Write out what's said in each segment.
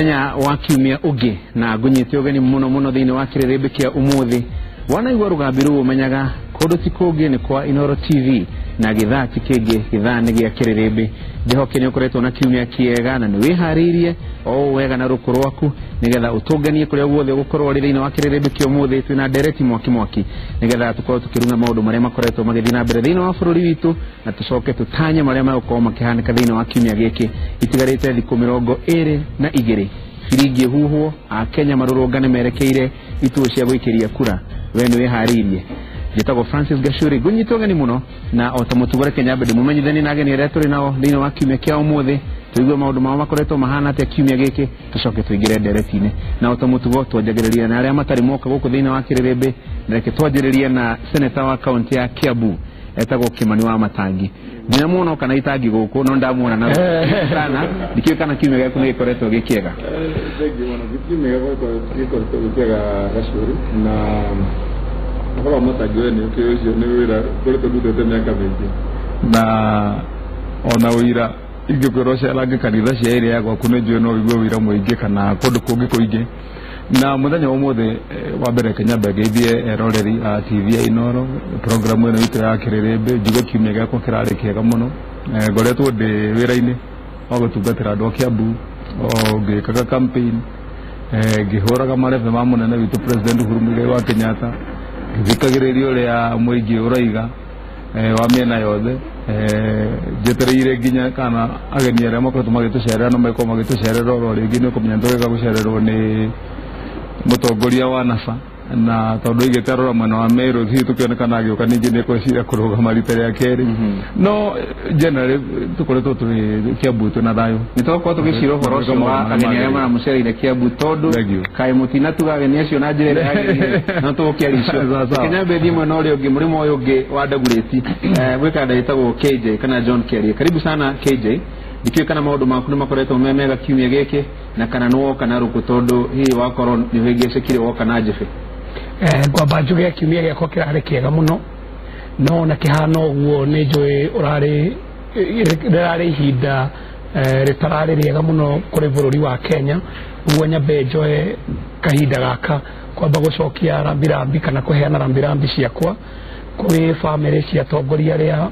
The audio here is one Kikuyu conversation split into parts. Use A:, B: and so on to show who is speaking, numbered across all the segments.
A: Muthenya wa kiumia ũngĩ na ngũnyite ũgeni mũno mũno thĩinĩ wa kĩrĩrĩmbĩ kĩa ũmũthĩ. Wanaigua rũgambi rũu ũmenyaga kũndũ ti kũngĩ nĩ kwa Inooro TV na gĩthaa ti kĩngĩ, gĩthaa nĩ gĩa kĩrĩrĩmbĩ. Njĩhoke nĩ ũkoretwo na kiumia kĩega na nĩ wĩharĩirie o wega na rũkũ rwaku nĩgetha ũtũnganie kũrĩa guothe ũgũkorwo ũrĩ thĩinĩ wa kĩrĩrĩmbĩ kĩa ũmũthĩ. Twĩna ndereti mwaki mwaki nĩgetha tũkorwo tũkĩrung'a maũndũ marĩa makoretwo magĩthiĩ na mbere thĩinĩ wa bũrũri witũ na tũcoke tũtanye marĩa megũkorwo makĩhanĩka thĩinĩ wa kiumia gĩkĩ. Itigarĩte thikũ 22 biringi ĩhuhwo, Akenya marũrũngane merekeire ituo cia gũikĩria kura. We nĩ wĩharĩirie? Njĩtagwo Francis Gachuri, ngũnyitwo ũgeni mũno na o ta mũtugo reke nyambe ndĩmũmenyithanie na ageni arĩa tũrĩ nao thĩinĩ wa kiumia kĩa ũmũthĩ, tũigue maũndũ mao makoretwo mahana atĩa kiumia gĩkĩ, tũcoke tũingĩre ndereti-inĩ. Na o ta mũtugo twanjagĩrĩria na arĩa matarĩ moka gũkũ thĩinĩ wa kĩrĩrĩmbĩ, na reke twanjĩrĩrie na seneta wa kaunti ya Kiambu etagwo Kimani wa Matangi. Ndinamuona oka na itangi gũkũ no ndamuona na sana, ndikĩũĩ kana kiumia gĩaku nĩ gĩkoretwo gĩ kĩega.
B: Thengiũ mũno. Kiumia gĩkoretwo gĩ kĩega Gachuri, na ũhoro wa Matangi we nĩ ũkĩũĩ ũcio nĩ wĩra ngoretwo ndutĩte mĩaka mĩingĩ, na ona ũira ingĩkwĩra ũcerange kanitha cia area ya gwaku nĩ njũĩ no ũigue ũira mũingĩ kana kũndũ kũngĩ kũingĩ. Na mũthenya wa ũmũthĩ, wa mbere reke nyambe ngeithie eroreri a TV ya Inooro, programu ĩno itũ ya kĩrĩrĩmbĩ. Njuge kiumia gĩakwa kĩrarĩ kĩega mũno. Ngoretwo ndĩ wĩra-inĩ wa gũtungatĩra andũ a Kiambu, o ngĩkaga campaign, ngĩhũraga marebe ma mũnene witũ President Uhuru Muigai wa Kenyatta, ngĩthikagĩrĩria ũrĩa mũingĩ ũroiga wa mĩena yothe, njetereire nginya kana ageni arĩa makoretwo magĩtũcerera no megũkorwo magĩtũcerera oro rĩngĩ. Nĩ ũkũmenya nĩtũgĩka gũcererwo nĩ mũtongoria wa NASA, na tondũ aigĩte arora mwena wa Meru, hihi tũkĩonekana agĩũka ningĩ nĩ ekweciria kũrũgama rita rĩa kerĩ. No generally tũkoretwo twĩ Kiambu twĩna thayũ.
A: Nĩ tũgũkorwo tũgĩcira ũhoro ũcio wa ageni arĩa maramũcereire Kiambu, tondũ
B: Thank you.
A: kaĩ mũtinatuga ageni acio na njĩra ĩrĩa yagĩrĩire, no tũgũkĩaria icio.
B: Sawa, sawa.
A: Reke nyambe thiĩ mwena ũrĩa ũngĩ, mũrĩmo ũyũ ũngĩ wa Ndagurĩti, gwĩ kanda ĩtagwo KJ kana John Kiarie. Karibu sana KJ, ndikĩũĩ kana maũndũ maku nĩ makoretwo me mega kiumia gĩkĩ na kana nĩ woka na rũkũ, tondũ hihi wakorwo nĩ ũhĩngĩcĩkire woka na njĩbĩ.
C: Ngwamba njuge kiumia gĩakwa kĩrarĩ kĩega mũno, no na kĩhana ũguo nĩ njũĩ ũrarĩ rĩrarĩ ihinda rĩtararĩ rĩega mũno kũrĩ bũrũri wa Kenya. Ũguo nyambe njoe kahinda gaka kwamba gũcokia rambirambi kana kũheana rambirambi ciakwa kũrĩ bamĩrĩ cia atongoria arĩa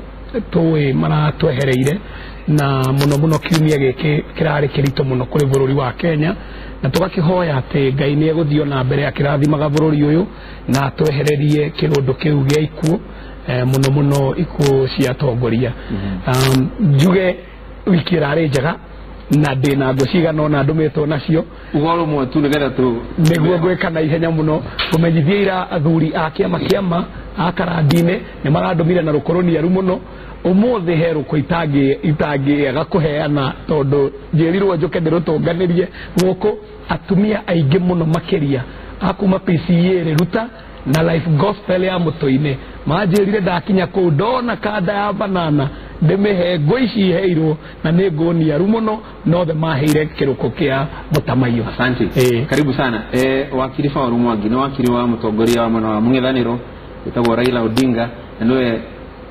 C: tũĩ maratwehereire, na mũno mũno kiumia gĩkĩ kĩrarĩ kĩritũ mũno kũrĩ bũrũri wa Kenya, na tũgakĩhoya atĩ Ngai nĩ egũthiĩ ona mbere akĩrathimaga bũrũri ũyũ na atwehererie kĩũndũ kĩu gĩa ikuũ, mũno mũno ikuũ cia atongoria. Njuge wiki ĩrarĩ njega na ndĩna ngũ cigana ũna ndũmĩtwo nacio.
A: Uga rũmwe tu nĩgetha tũ
C: Nĩguo ngwĩka na ihenya mũno, ngũmenyithie ira athuri a kĩama kĩama a Karandinĩ nĩ marandũmire na rũkũ rũniaru mũno. Ũmũthĩ he rũkũ itangĩaga kũheana tondũ njĩrirwo njũke ndĩrũtũnganĩrie gũkũ. Atumia aingĩ mũno makĩria a kuma PCEA Rĩruta na Life Gospel ya Mũtũ-inĩ manjĩrire ndakinya kũu ndona kanda ya banana ndĩmĩhe ngũ ici iheirwo, na nĩ ngũ niaru mũno nothe maheire kĩrũkũ kĩa mũtamaiyũ.
A: Asante. Karibu sana. Wakiri Faulu Mwangi nĩ wakiri wa mũtongoria wa mwena wa mũng'ethanĩro wĩtagwo Raila Odinga, na nĩwe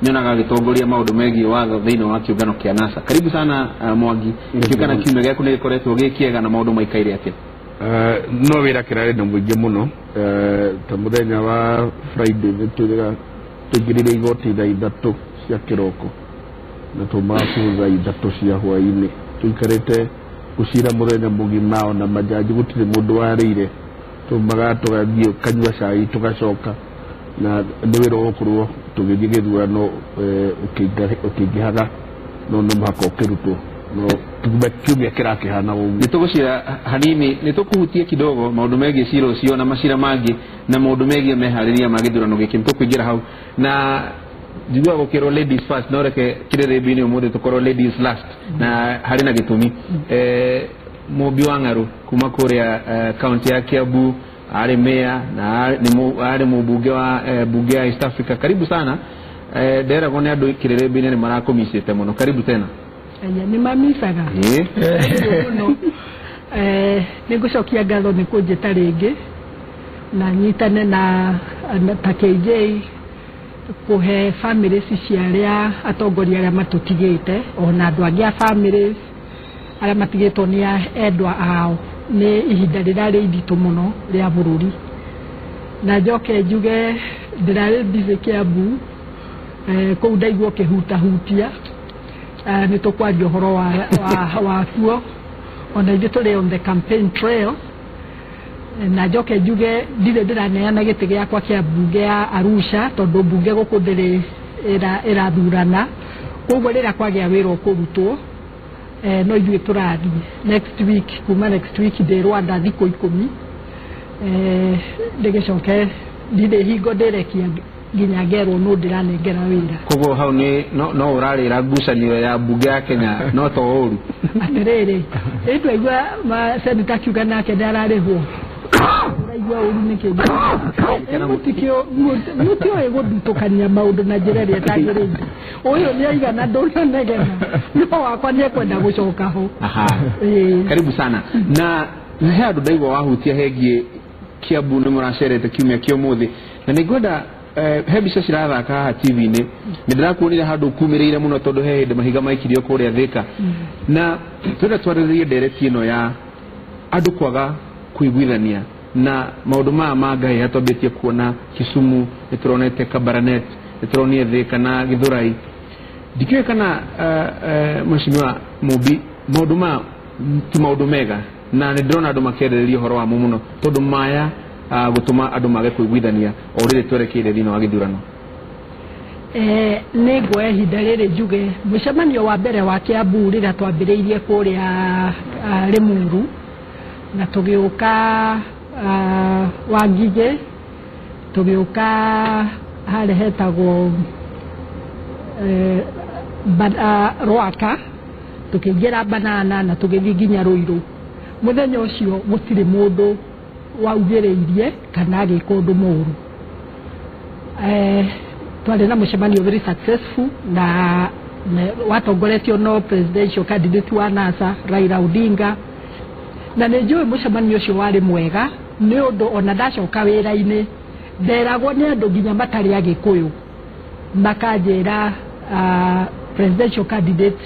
A: nyonaga agĩtongoria maũndũ megiĩ watho thĩinĩ wa kĩũngano kĩa NASA. Karibu sana Mwangi, kĩu kana kiumia gĩaku nĩ gĩkoretwo gĩ kĩega na maũndũ maikaire atĩa?
D: No wĩra kĩrarĩ na mũingĩ mũno. Ta mũthenya wa Friday nĩ twĩrĩga tũingĩrire igoti thaa 3 cia kĩroko na tumaga kũu thaa 3 cia hwaĩ-inĩ, tũikarĩte gũcira mũthenya mũgima, ona majaji gũtirĩ mũndũ warĩire. Tumaga tũgathiĩ kanyua cai tũgacoka, na nĩ wĩra ũgũkorwo tũgĩthiĩ gĩthurano ũkĩingĩhaga, no no mũhaka ũkĩrutwo, no kiumia kĩrakĩhana ũguo.
A: Nĩ tũgũcira hanini, nĩ tũkũhutia kidogo maũndũ megiĩ cira ũcio na macira mangĩ na maũndũ megiĩ meharĩria ma gĩthurano gĩkĩ, nĩ tũkũingĩra hau. Na njiguaga gũkĩrwo ladies first, no reke kĩrĩrĩmbĩ-inĩ ũmũthĩ tũkorwo ladies last, na harĩ na gĩtũmi. Mũmbi wa Ng'aru kuma kũrĩa kaunti ya Kiambu, arĩ mayor na arĩ mũmbunge wa bunge ya East Africa. Karibu sana. Nderagwo nĩ andũ kĩrĩrĩmbĩ-inĩ nĩ marakũmicĩte mũno. Karibu tena.
E: Aya nĩ mamicaga mũno. Nĩ ngũcokia ngatho nĩ kũnjĩta rĩngĩ na nyitane na ta KJ kũhe families cia arĩa atongoria arĩa matũtigĩte, ona andũ angĩ a families arĩa matigĩtwo nĩ endwa ao. Nĩ ihinda rĩrarĩ iritũ mũno rĩa bũrũri. Na njoke njuge ndĩrarĩ busy Kiambu, kũu ndaigua ũkĩhutahutia, nĩ tũkwaria ũhoro wa kuo. Ona ithuĩ tũrĩ on the campaign trail. Na njoke njuge ndirĩ ndĩraneana gĩtĩ gĩakwa kĩa mbunge ya Arusha, tondũ mbunge gũkũ ndĩrĩ ĩrathurana. Koguo rĩrĩa kwagĩa wĩra ũkũrutwo, no ithuĩ tũrathiĩ next week. Kuma next week ndĩ Rwanda thikũ 10, ndĩgĩcoke ndirĩ hingo ndĩrekia nginya ngerwo nũ ndĩranengera wĩra.
A: Koguo hau nĩ no ũrarĩra ngucanio ya mbunge ya Kenya no to ũru.
E: Atĩrĩrĩ, ĩ twaigua seneta akiuga nake nĩ ararĩhwo, ũraigua ũru nĩkĩ? Mũtiũĩ gũthutũkania maũndũ na njĩra ĩrĩa ĩtagĩrĩire. Ũyũ nĩ aigana ndũnanegena, no wakwa nĩ ekwenda gũcoka ho.
A: Aha. Karibu sana. Na he handũ ndaigua wahutia hegiĩ Kiambu nĩ mũracerete kiumia kĩa ũmũthĩ, na nĩ ngwenda he mbica cirathaka haha TV-inĩ. Nĩ ndĩrakuonire handũ kumĩrĩire mũno, tondũ he hĩndĩ mahiga maikirio kũrĩa Thĩka, na twenda twarĩrĩrie ndereti ĩno ya andũ kwaga kũiguithania na maũndũ maya ma Ngai. Twambĩtie kuona Kisumu, nĩ tũronete Kabarnet, nĩ tũronire Thĩka na Gĩthũrai. Ndikĩũĩ kana Mheshimiwa Mumbi, maũndũ maya ti maũndũ mega, na nĩ ndĩrona andũ makĩarĩrĩria ũhoro wamo mũno, tondũ maya gũtũma andũ mage kũiguithania o rĩrĩ twerekeire thĩinĩ wa gĩthurano.
E: Nĩ nguoya ihinda rĩrĩ njuge mũcemanio wa mbere wa Kiambu rĩrĩa twambĩrĩirie kũrĩa Limuru na tũgĩũka Wangigĩ, tũgĩũka harĩa hetagwo Rwaka, tũkĩingĩra Banana na tũgĩthiĩ nginya Ruiru. Mũthenya ũcio gũtirĩ mũndũ waugĩrĩirie kana agĩka ũndũ mũũru. Twarĩ na mũcemanio very successful na watongoretio no presidential candidate wa NASA Raila Odinga, na nĩ njũĩ mũcemanio ũcio warĩ mwega nĩ ũndũ ona ndacoka wĩra-inĩ nderagwo nĩ andũ nginya matarĩ Agĩkũyũ, makanjĩra presidential candidate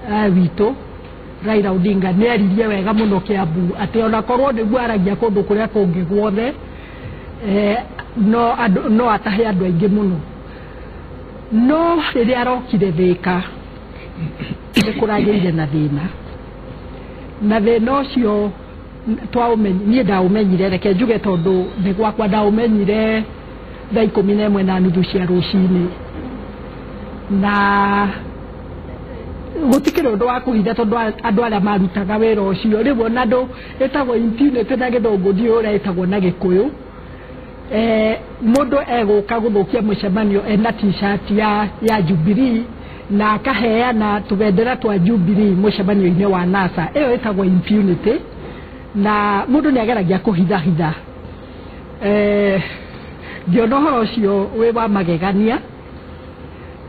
E: witũ Raila Odinga nĩ aririe wega mũno Kiambu, atĩ ona korwo nĩguo aragia kũndũ kũrĩa kũngĩ guothe, no atahe andũ aingĩ mũno. No rĩrĩa arokire Thĩka nĩ kũragĩire na thĩna, na thĩna ũcio niĩ ndaũmenyire, reke njuge tondũ nĩ gwakwa ndaũmenyire thaa 11:30 cia rũcinĩ, na gũtikĩrĩ ũndũ wa kũhitha tondũ andũ arĩa marutaga wĩra ũcio rĩu ona andũ ĩtagwo impunity na gĩthũngũ, ndiũĩ ũrĩa ĩtagwo na gĩkũyũ. Mũndũ egũka gũthũkia mũcemanio ena t-shirt ya Jubilee na akaheana tũbendera twa Jubilee mũcemanio-inĩ wa NASA. Ĩyo ĩtagwo impunity, na mũndũ nĩ ageragia kũhithahitha. Ngĩona ũhoro ũcio wĩ wa magegania,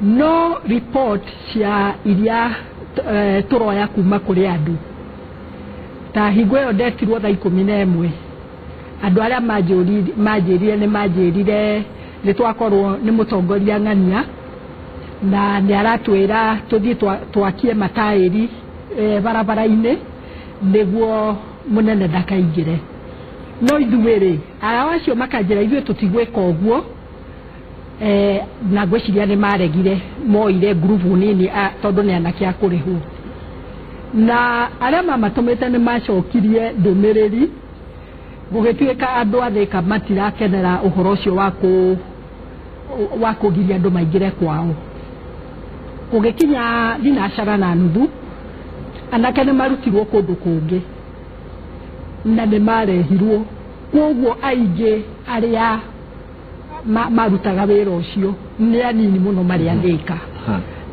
E: no report cia iria tũroya kuma kũrĩ andũ ta hingo ĩyo ndetirwo thaa 11, andũ arĩa manjĩrire nĩ manjĩrire nĩ twakorwo nĩ mũtongoria ng'ania na nĩ aratwĩra tũthiĩ twakie mataĩri barabara-inĩ nĩguo mũnene ndakaingĩre. No ithuĩ rĩ, aya acio makanjĩra ithuĩ tũtigwĩka ũguo, na ngwĩciria nĩ maregire, moire ngurubu nini tondũ nĩ anake a kũrĩhwo. Na arĩa mamatũmĩte nĩ macokirie ndũmĩrĩri, gũgĩtuĩka andũ a Thĩka matirakenera ũhoro ũcio wa kũgiria andũ maingĩre kwao. Gũgĩkinya 3:30, anake nĩ marutirwo kũndũ kũngĩ na nĩ marehirwo. Koguo aingĩ arĩa marutaga wĩra ũcio nĩ anini mũno marĩ a Thĩka.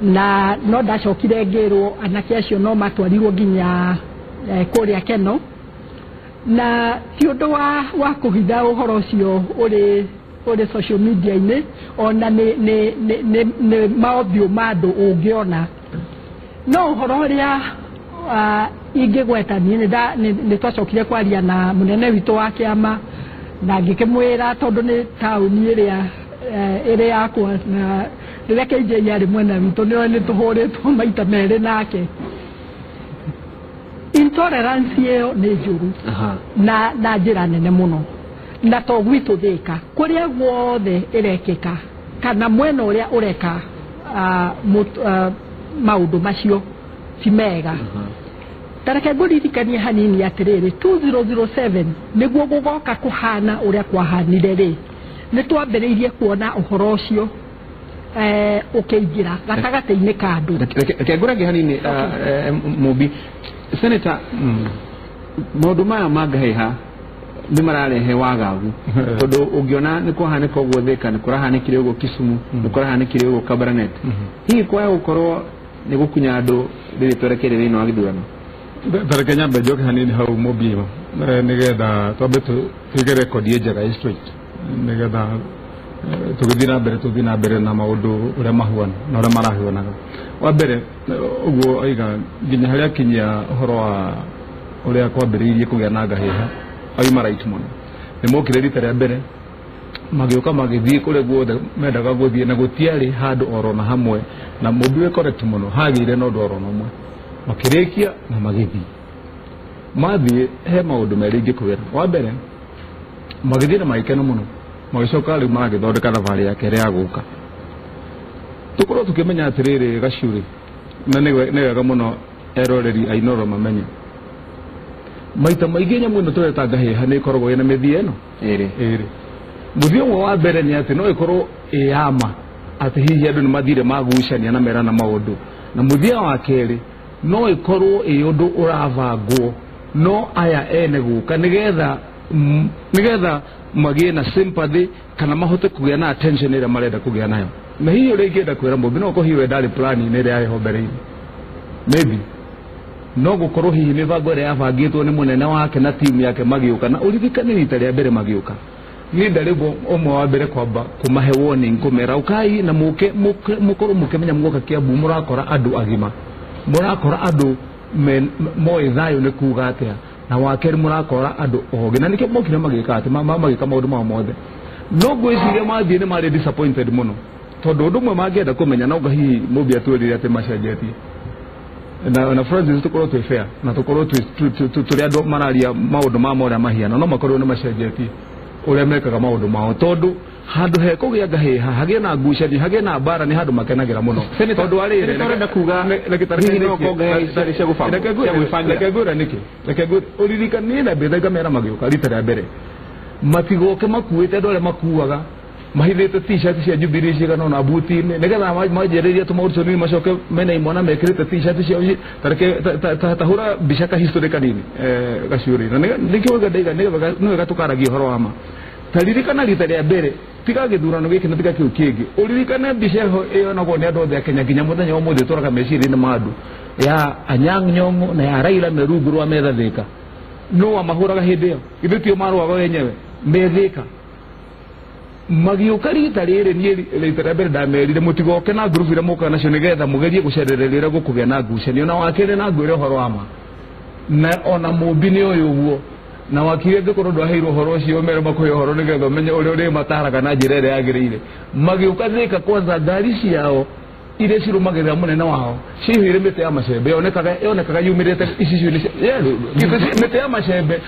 E: Na no ndacokire ngĩrwo anake acio no matwarirwo nginya kũrĩa Keno, na ti ũndũ wa kũhitha ũhoro ũcio ũrĩ social media-inĩ, ona nĩ maũthiũ ma andũ ũngĩona. No ũhoro ũrĩa ingĩgweta niĩ nĩ twacokire kwaria na mũnene witũ wa kĩama na ngĩkĩmwĩra tondũ nĩ taũni ĩrĩa ĩrĩ yakwa, na rĩrĩa KJ arĩ mwena witũ nĩoĩ nĩ tũhũrĩtwo maita merĩ nake. Intolerance ĩyo nĩ njũru na njĩra nene mũno, na to gwitũ Thĩka, kũrĩa guothe ĩrekĩka kana mwena ũrĩa ũreka maũndũ macio ti mega. Tareke ngũririkanie hanini atĩrĩrĩ, 2007 nĩguo gũgoka kũhana ũrĩa kwahanire rĩ, nĩ twambĩrĩirie kuona ũhoro ũcio ũkĩingĩra gatagatĩ-inĩ ka andũ.
A: Reke ngũrange hanini Mumbi. Senator, maũndũ maya ma ngahĩha nĩ mararehe wagagu, tondũ ũngĩona nĩ kwahanĩka ũguo Thĩka, nĩ kũrahanĩkire ũguo Kisumu, nĩ kũrahanĩkire ũguo Kabarnet, hihi kwaya gũkorwo nĩ gũkunya andũ rĩrĩ twerekeire thĩinĩ wa gĩthurano?
B: Tareke nyambe njoke hanini hau Mumbi, nĩgetha twambe tuige rekondi njega straight, nĩgetha tũgĩthiĩ na mbere tũthiĩ na mbere na maũndũ ũrĩa mahuana na ũrĩa marahuanaga. Wa mbere ũguo aiga nginya harĩa akinyia ũhoro wa ũrĩa kwambĩrĩirie kũgĩa na ngahĩha, auma right mũno. Nĩ mokire rita rĩa mbere magĩũka magĩthiĩ kũrĩa guothe mendaga gũthiĩ, na gũtiarĩ handũ oro na hamwe, na Mumbi wĩ correct mũno, hagĩire na ũndũ oro na ũmwe, makĩrĩkia na magĩthiĩ. Mathiĩ he maũndũ merĩ ingĩkwĩra. Wa mbere magĩthiĩ na magĩkena mũno, magĩcoka rĩu maragĩthondeka thabarĩ ya kerĩ ya gũka. Tũkorwo tũkĩmenya atĩrĩrĩ Gacuri, na nĩ wega mũno eroreri a Inooro mamenye, maita maingĩ nyamũ ĩno tũreta ngahĩha nĩ ĩkoragwo ĩna mĩthia ĩno ĩrĩ. Mũthia ũmwe wa mbere nĩ atĩ no ĩkorwo ĩ ya ma, atĩ hihi andũ nĩ mathire magucania na merana maũndũ, na mũthia wa kerĩ no ĩkorwo ĩ ũndũ ũrabangwo no aya ene gũka nĩgetha magĩe na sympathy kana mahote kũgĩa na attention ĩrĩa marenda kũgĩa nayo. Na hihi ũrĩa ingĩenda kwĩra Mumbi, no gũkorwo hihi we ndarĩ plan-inĩ ĩrĩa yarĩ ho mbere-inĩ, maybe no gũkorwo hihi mĩbango ĩrĩa yabangĩtwo nĩ mũnene wake na timu yake magĩũka. Na ũririkane rita rĩa mbere magĩũka, niĩ ndarĩ ũmwe wa mbere kwamba kũmahe warning, kũmera ũkai na mũke mũkorwo mũkĩmenya mũgoka Kiambu mũrakora andũ agima, mũrakora andũ moĩ thayũ nĩ kuga atĩa, na wa kerĩ mũrakora andũ ogĩ, na nĩkĩo mokire magĩka atĩ magĩka maũndũ mao mothe. No ngwĩciria mathiĩ nĩ marĩ disappointed mũno, tondũ ũndũ ũmwe mangĩenda kũmenya, no hihi Mumbi atwĩrire atĩ macenjetie na Francis, tũkorwo twĩ fair na tũkorwo tũrĩ andũ mararia maũndũ ma ũrĩa mahiana, no makorwo nĩ macenjetie ũrĩa mekaga maũndũ mao, tondũ handũ he kũgĩa ngahĩha, hagĩe na ngucanio, hagĩe na mbara, nĩ handũ makenagĩra mũno. Tondũ wa rĩrĩ,
A: ũrenda kuga
B: reke ngwĩre nĩkĩ, reke ngwĩre ũririkanie na mbĩtha ngamera magĩũka rita rĩa mbere, matigoke makuĩte andũ arĩa makuaga mahithĩte t-shirt cia Jubilee cigana ũna buti-inĩ, nĩgetha manjĩrĩrie tũmaũndũ tũnini, macoke mena imwana mekĩrĩte t-shirt ciao. Tahũra mbica ka history kanini Gacuri, na nĩkĩo wega ndaiga nĩ wega tũkaragia ũhoro wa ma. Taririkana rita rĩa mbere, tiga gĩthurano gĩkĩ na tiga kĩu kĩngĩ, ũririkane mbica ĩyo ĩyonagwo nĩ andũ othe a Kenya nginya mũthenya wa ũmũthĩ, ĩtũraga meciria-inĩ ma andũ, ya Anyang' Nyong'o na ya Raila me rungu rwa metha Thĩka. No amahũraga hĩndĩ ĩyo, ithuĩ tio marũaga wenyewe me Thĩka. Magĩũka rita rĩrĩ, niĩ rita rĩa mbere ndamerire mũtigoke na ngurubu iria mũkaga nacio, nĩgetha mũgerie gũcerereria ũrĩa gũkũgĩa na ngucanio. Na wa kerĩ na ngwĩre ũhoro wa ma, na ona Mumbi nĩ ũyũ ũguo, na wakiri angĩkorwo ndwaheirwo ũhoro ũcio mere makũhe ũhoro nĩgetha ũmenye ũrĩa ũrĩmataraga na njĩra ĩrĩa yagĩrĩire. Magĩũka Thĩka kwanza, ngari ciao iria cirũmagĩrĩra mũnene wao ciihũire mĩtĩ ya macembe, yonekaga yumĩrĩte icicio-inĩ mĩtĩ ya macembe.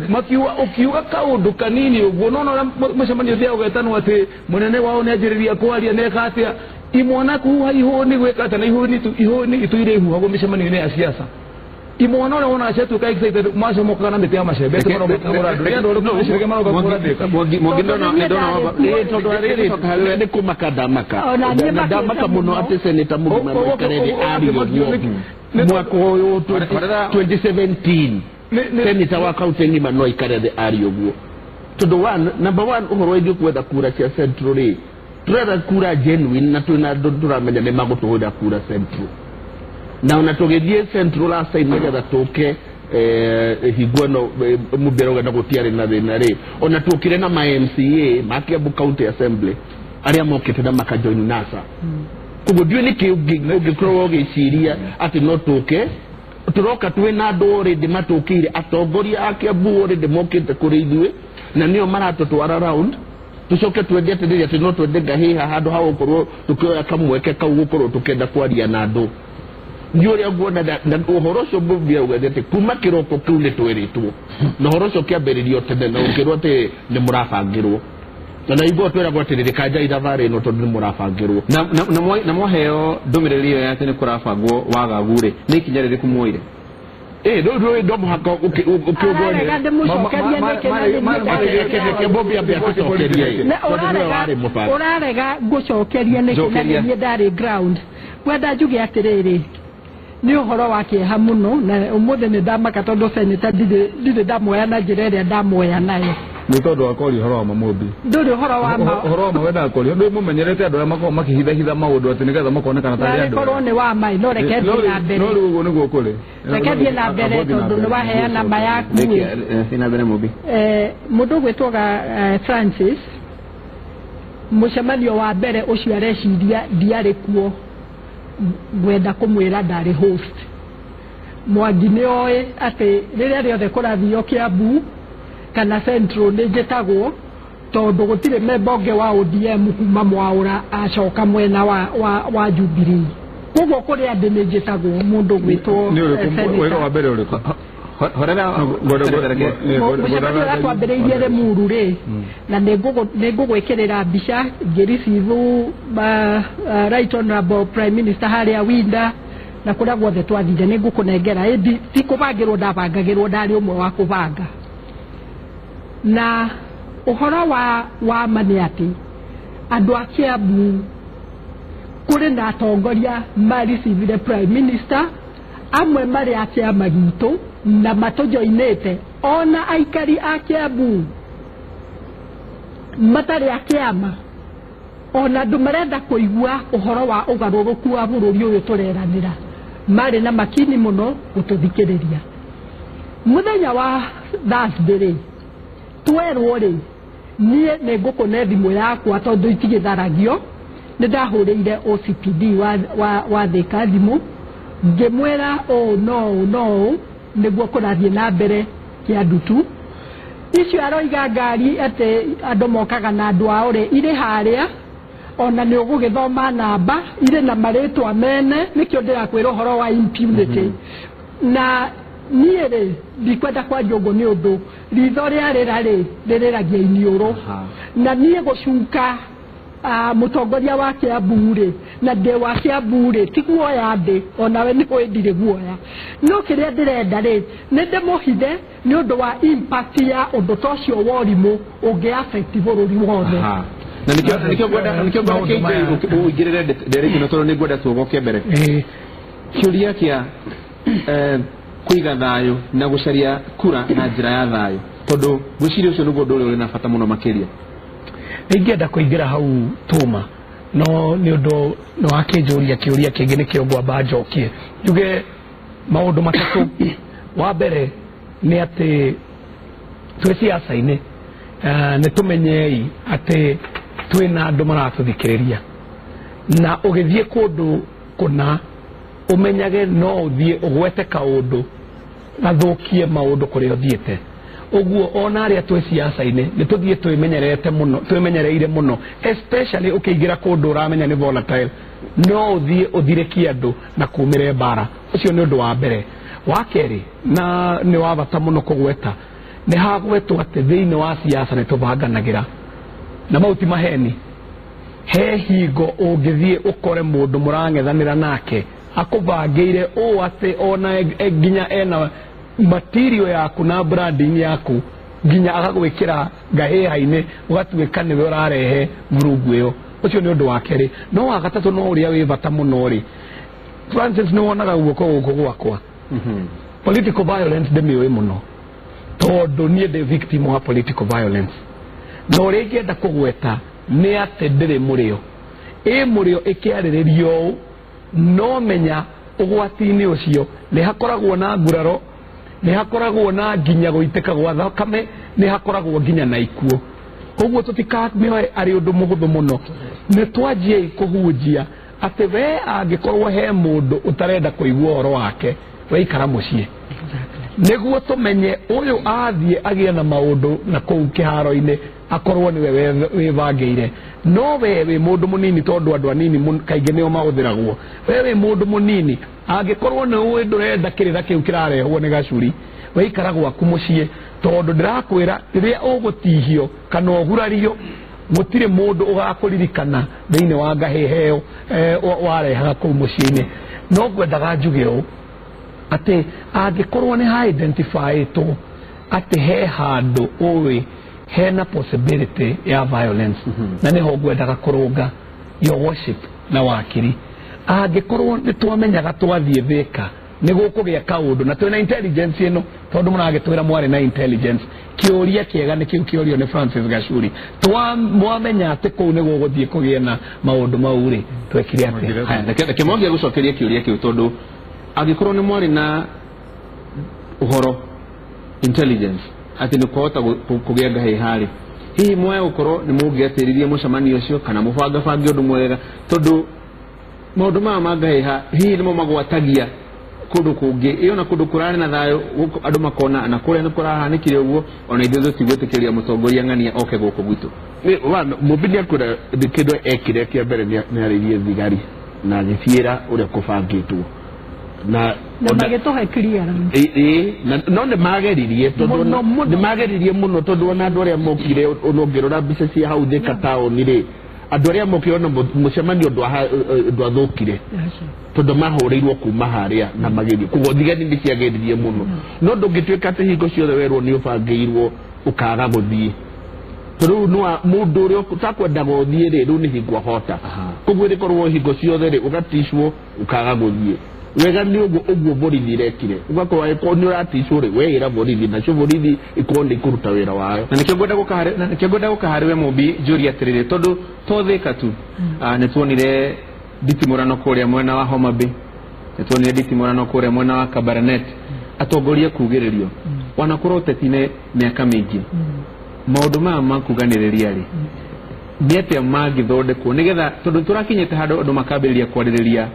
B: Makiuga ũkiuga kaũndũ kanini ũguo, no ũrĩa mũcemanio ũthiaga ũgetanwo atĩ mũnene wao nĩ anjĩrĩria kwaria nĩeka atĩa, imwana kuhuha ihũni gwĩka atĩa, na ihũni itũire ihuhagwo mĩcemanio-inĩ ya siasa. Imwana ũrĩa wonaga ciatuĩka excited macomokaga na mĩtĩ ya macembe atĩ maroka kũhũra andũ. Nĩ andũ arĩkũ meciragia maroka kũhũra Thĩka?
D: Tondũ rĩrĩ nĩ kũmaka ndamaka, na ndamaka mũno atĩ Senator Mumbi maikarere aria ũguo mwaka ũyũ 2017, Senator wa kaunti ng'ima no aikare thĩ aria ũguo, tondũ number one, ũhoro wĩgiĩ kwetha kura cia Central rĩ, tũretha kura genuine, na twĩna andũ tũramenya nĩ magũtũhũrĩra kura Central. Na ona tũgĩthiĩ Central last time nĩgetha tũke hingo ĩno Mumbi arauga na gũtiarĩ na thĩna rĩ, ona tũkire na ma MCA ma Kiambu County Assembly arĩa mokĩte na makajoin NASA. Koguo ndiũĩ nĩkĩ ũngĩkorwo ũgĩciria atĩ no tũke tũroka twĩna andũ already matũkĩire, atongoria a Kiambu already mokĩte kũrĩ ithuĩ na nĩo maratũtwara round, tũcoke twende atĩrĩrĩ atĩ no twende ngahĩha handũ ha gũkorwo tũkĩoya kamweke kau gũkorwo tũkĩenda kwaria na andũ. Nĩ ũrĩa nguona na ũhoro ũcio Mumbi augĩte atĩ kuma kĩroko kĩu nĩ twĩrĩtwo na ũhoro ũcio ũkĩambĩrĩrio tene na ũkĩrwo atĩ nĩ mũrabangĩrwo na ithuĩ twĩragwo atĩrĩrĩ kanjai thabarĩ ĩno tondũ nĩ mũrabangĩrwo.
A: Na mwaheo ndũmĩrĩri ĩyo ya atĩ nĩ kũrabangwo wagagu rĩ, nĩ ikinya rĩrĩkũ muoire?
D: Rĩu no mũhaka ũkĩũgwo
E: Ararega ndĩmũcokerie nĩkĩ na nĩ niĩ
D: Mumbi ambe atũcokerie tondũ nĩwe warĩ mũbangi.
E: Ũrarega ngũcokerie nĩkĩ na
A: Njokeria.
E: nĩ niĩ ndarĩ ground. Ngwenda njuge atĩrĩrĩ, nĩ ũhoro wa kĩeha mũno na ũmũthĩ nĩ ndamaka tondũ seneta ndirĩ ndamuoya na njĩra ĩrĩa ndamuoya nayo.
B: Nĩ tondũ wa kwaria ũhoro wa ma Mumbi.
E: Ndũrĩ ũhoro wa ma.
B: Ũhoro wa ma wendaga kwaria ndũ mũmenyerete andũ arĩa makoragwo makĩhithahitha maũndũ atĩ nĩgetha makonekana tarĩ
E: Narĩ
B: andũ.
E: korwo nĩ wa ma no reke thiĩ na mbere.
B: No rĩu ũguo nĩguo kũrĩ.
E: Reke thiĩ na mbere tondũ nĩ waheana ma yaku.
A: Thiĩ na mbere Mumbi.
E: Mũndũ ũgwĩtwo Francis, mũcemanio wa mbere ũcio areciria ndiarĩ kuo, ngwenda kũmwĩra ndarĩ host. Mwangi nĩ oĩ atĩ rĩrĩa rĩothe kũrathio Kiambu kana Central nĩ njĩtagwo tondũ gũtirĩ membonge wa ODM kuma Mwaũra acoka mwena wa Jubilee. Koguo kũrĩa ndĩ nĩ njĩtagwo mũndũ ũgwĩtwo
B: Nĩ ũrĩkũ
E: Senator.
B: wĩra wa mbere ũrĩkũ?
A: Horera
E: Mũcemanio ũrĩa twambĩrĩirie Limuru rĩ, na nĩ ngũgwĩkĩrĩra mbica ngĩricivu Right Honorable Prime Minister harĩa Winda na kũrĩa guothe twathire nĩ ngũkũnengera, ĩndĩ ti kũbangĩrwo ndabangagĩrwo, ndarĩ ũmwe wa kũbanga. Na ũhoro wa ma nĩ atĩ andũ a Kiambu kũrĩ na atongoria maricivire Prime Minister, amwe marĩ a kĩama gitũ na matũjoinĩte, ona aikari a Kiambu matarĩ a kĩama, ona andũ marenda kũigua ũhoro wa ũgarũrũku wa bũrũri ũyũ tũreranĩra, marĩ na makini mũno gũtũthikĩrĩria. Mũthenya wa Thursday rĩ, twerwo rĩ, niĩ nĩ ngũkũne thimũ yakwa tondũ itigĩtharagio, nĩ ndahũrĩire OCPD wa Thika thimũ ngĩmwĩra ũũ no ũũ no ũũ nĩguo kũrathiĩ na mbere Kĩandutu. Icio aroiga ngari atĩ andũ mokaga na andũ ao rĩ, irĩ harĩa, ona nĩ ũgũgĩthoma namba irĩ na marĩtwa mene, nĩkĩo ndĩrakwĩra ũhoro wa impunity. Na niĩ rĩ, ndikwenda kwaria ũguo nĩ ũndũ ritho rĩarĩra rĩ, rĩrĩragia iniũrũ. Na niĩ gũcuka mũtongoria wa Kiambu rĩ, na ndĩ wa Kiambu rĩ, ti guoya ndĩ, onawe nĩ ũĩ ndirĩ guoya. No kĩrĩa ndĩrenda rĩ, nĩ ndĩmũhithe nĩ ũndũ wa impact ya ũndũ ta ũcio wa ũrimũ ũngĩ affect bũrũri wothe.
A: Na nĩkĩo ngwenda KJ ũingĩrĩre ndereti ĩno tondũ nĩ ngwenda tũgoke mbere. Kĩũria kĩa kũiga thayũ na gũcaria kura na njĩra ya thayũ, tondũ ngwĩciria ũcio nĩguo ũndũ ũrĩa ũrĩ na bata mũno makĩria.
C: Nĩingĩenda kũingĩra hau tũma, no nĩ ũndũ nĩ wakĩnjũria kĩũria kĩngĩ nĩkĩo ngwamba njokie. Njuge maũndũ matatũ. Wa mbere nĩ atĩ twĩ ciaca-inĩ, nĩ tũmenyei atĩ twĩna andũ maratũthikĩrĩria, na ũgĩthiĩ kũndũ kũna ũmenyage no ũthiĩ ũgwete kaũndũ gathũkie maũndũ kũrĩa ũthiĩte. Ũguo ona arĩa twĩ ciaca-inĩ nĩ tũthiĩ twĩmenyerete mũno, twĩmenyereire mũno, especially ũkĩingĩra kũndũ ũramenya nĩ volatile, no ũthiĩ ũthirĩkie andũ na kumĩre mbara. Ũcio nĩ ũndũ wa mbere. Wa kerĩ, na nĩ wa bata mũno kũgweta, nĩ hagwetwo atĩ thĩinĩ wa ciaca nĩ tũbanganagĩra, na mau ti maheni. He hingo ũngĩthiĩ ũkore mũndũ mũrang'ethanĩra nake akũbangĩire ũũ atĩ ona nginya ena material yaku na branding yaku, nginya agagwĩkĩra ngahĩha-inĩ ũgatuĩka nĩwe ũrarehe vurugu ĩyo. Ũcio nĩ ũndũ wa kerĩ. No wa gatatũ, no ũrĩa wĩ bata mũno rĩ, Francis, nĩ wonaga guoko gũkũ gwakwa. Political violence ndĩmĩũĩ mũno tondũ niĩ ndĩ victim wa political violence. Na ũrĩa ingĩenda kũgweta nĩ atĩ ndĩrĩ mũrĩo. Ĩ mũrĩo ĩkĩarĩrĩrio ũũ, no menya ũgwati-inĩ ũcio nĩ hakoragwo na nguraro, nĩ hakoragwo na nginya gũitĩka gwa thakame, nĩ hakoragwo nginya na ikuũ. Koguo tũtikamĩoe arĩ ũndũ mũhũthũ mũno. Nĩ twanjiei kũhunjia atĩ we angĩkorwo he mũndũ ũtarenda kũigua ũhoro wake, we ikara mũciĩ. Nĩguo tũmenye ũyũ athiĩ agĩe na maũndũ na kũu kĩharo-inĩ akorwo nĩwe wĩbangĩire. No we wĩ mũndũ mũnini, tondũ andũ anini kaingĩ nĩo mahũthĩragwo. We wĩ mũndũ mũnini, angĩkorwo nĩ ũĩ ndũrenda kĩrĩra kĩu kĩrarehwo nĩ Gacuri, weikara gwaku mũciĩ, tondũ ndĩrakwĩra rĩrĩa ũgũtihio kana ũgurario, gũtirĩ mũndũ ũgakũririkana thĩinĩ wa ngahĩha ĩyo warehaga kũu mũciĩ-inĩ. No ngwendaga njuge ũũ atĩ angĩkorwo nĩ ha identifyĩtwo atĩ he handũ ũĩ hena possibility ya violence, na nĩho ngwendaga kũrũnga your worship na wakiri, angĩkorwo nĩ twamenyaga twathiĩ Thĩka nĩ gũkũgĩa kaũndũ na twĩna intelligence ĩno, tondũ mũragĩtwĩra mwarĩ na intelligence, kĩũria kĩega nĩ kĩu kĩũrio nĩ Francis Gacuri, twamwamenya atĩ kũu nĩ gũgũthiĩ kũgĩe na maũndũ mau rĩ, twekire atĩa?
A: Reke Mwangi agũcokerie kĩũria kĩu, tondũ angĩkorwo nĩ mwarĩ na ũhoro intelligence atĩ nĩ kwahota kũgĩa ngahĩha rĩ, hihi mwaya gũkorwo nĩ mũngĩatĩririe mũcemanio ũcio kana mũbangabange ũndũ mwega, tondũ maũndũ maya ma ngahĩha hihi nĩmo magwatagia kũndũ kũngĩ, ĩyo na kũndũ kũrarĩ na thayũ andũ makona na kũrĩa nĩ kũrahanĩkire ũguo, ona ithuĩ tũtigwĩtĩkĩria mũtongoria ng'ania oke gũkũ gwitũ.
D: Mũmbi nĩakwĩra kĩndũ ekire kĩa mbere nĩ arĩirie thigari na agĩciĩra ũrĩa kũbangĩtwo na
E: magĩtũhe clearance.
D: No nĩ mageririe, tondũ nĩ mageririe mũno, tondũ ona andũ arĩa mokire, ona ũngĩrora mbica cia hau Thĩka taũni rĩ, andũ arĩa mokire ona mũcemanio ndwathũkire, tondũ mahũrĩirwo kuma harĩa na magĩthiĩ. Koguo thigari nĩ ciageririe mũno, no ndũngĩtuĩka atĩ hingo ciothe werwo nĩ ũbangĩirwo ũkaga gũthiĩ, tondũ rĩu mũndũ ũrĩa ũtakwendaga ũthiĩ rĩ, rĩu nĩ hingo ahota. Koguo ĩrĩkorwo hingo ciothe rĩ, ũgaticwo ũkaga gũthiĩ. Wega nĩ ũguo ũguo borithi irekire, ũgakorwo angĩkorwo nĩ ũraticwo rĩ, weĩra borithi, nacio borithi ikorwo nĩ ikũruta wĩra wayo.
A: Na nĩkĩo ngwenda gũka harĩ we Mũmbi njũrie atĩrĩrĩ, tondũ to Thĩka tu, nĩ tuonire nditimũrano kũrĩa mwena wa Homa Bay, nĩ tuonire nditimũrano kũrĩa mwena wa Kabarnet, atongoria kugĩrĩrio wanakorwo ũteti-inĩ mĩaka mĩingĩ. Maũndũ maya ma kuganĩrĩria rĩ, nĩ atĩa mangĩthondekwo nĩgetha, tondũ tũrakinyĩte handũ andũ makambĩrĩria kwarĩrĩria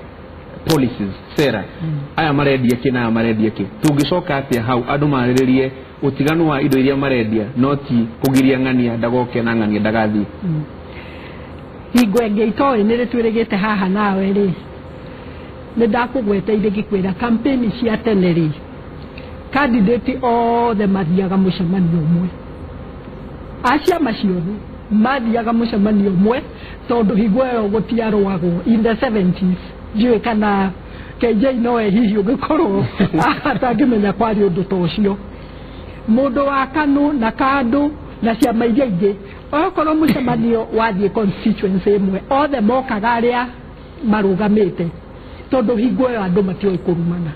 A: policies, sera, aya marendia kĩ na aya marendia kĩ, tũngĩcoka atĩa hau andũ marĩrĩrie ũtiganu wa indo iria marendia, no ti kũgiria ng'ania ndagoke na ng'ania ndagathiĩ.
E: Hingo ĩngĩ itoĩ nĩ rĩtwĩrĩgĩte haha nawe rĩ, nĩ ndakũgweteire ngĩkwĩra campaign cia tene rĩ, candidate othe mathiaga mũcemanio ũmwe, a ciama ciothe mathiaga mũcemanio ũmwe, tondũ hingo ĩyo gũtiarũagwo in the 70s. Ndiũĩ kana KJ nowe hihi ũngĩkorwo atangĩmenya kwarĩ ũndũ ta ũcio. Mũndũ wa KANU na KANDũ na ciama iria ingĩ, okorwo mũcemanio wathiĩ constituency ĩmwe, othe mokaga arĩa marũgamĩte, tondũ hingo ĩyo andũ matioĩ kũrumana,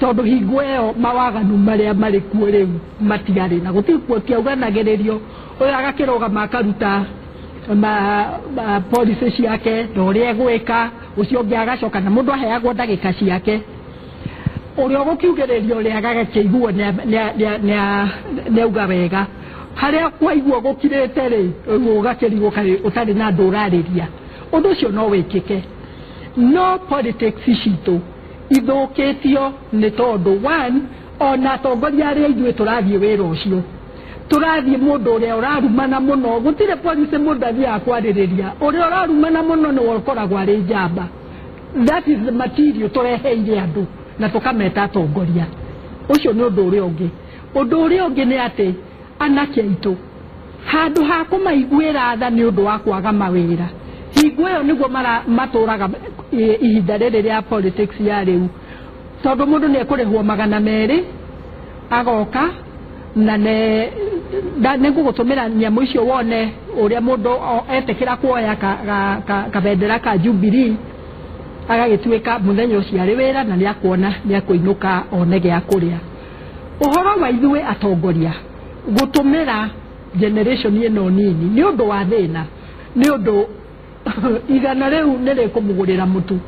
E: tondũ hingo ĩyo mawaganu marĩa marĩ kuo rĩu matiarĩ na gũtiauganagĩrĩrio. Ũyũ agakĩrũgama akaruta ma policy ciake na ũrĩa egwĩka, ũcio ũngĩ agacoka, na mũndũ aheagwo ndagĩka ciake. Ũrĩa ũgũkiugĩrĩria ũrĩa agakĩiguo nĩauga wega, harĩa kwaiguo gũkirĩte rĩ, ũgakĩrigwo kaĩ ũtarĩ na andũ ũrarĩria. Ũndũ ũcio no wĩkĩke, no politics citũ ithũkĩtio nĩ tondũ one, ona atongoria arĩa ithuĩ tũrathiĩ wĩra ũcio, tũrathiĩ mũndũ ũrĩa ũrarumana mũno, gũtirĩ policy mũndũ athiaga kwarĩrĩria, ũrĩa ũrarumana mũno nĩwe ũkoragwo arĩ njamba. That is the material tũreheire andũ na tũkameta atongoria. Ũcio nĩ ũndũ ũrĩa ũngĩ. Ũndũ ũrĩa ũngĩ nĩ atĩ anake aitũ handũ ha kũmaiguĩra tha nĩ ũndũ wa kwaga mawĩra, hingo ĩyo nĩguo matũraga ihinda rĩrĩ rĩa politics ya rĩu, tondũ mũndũ nĩ ekũrĩhwo 200 agoka na nĩ ngũgũtũmĩra nyamũ icio wone ũrĩa mũndũ etĩkĩra kuoya kabendera ka Jubilee agagĩtuĩka mũthenya ũcio arĩ wĩra na nĩakuona nĩakũinũka one gĩa kũrĩa. Ũhoro wa ithuĩ atongoria gũtũmĩra generation ĩno nini nĩ ũndũ wa thĩna, nĩ ũndũ 100 rĩu nĩ rĩkũmũgũrĩra mũtu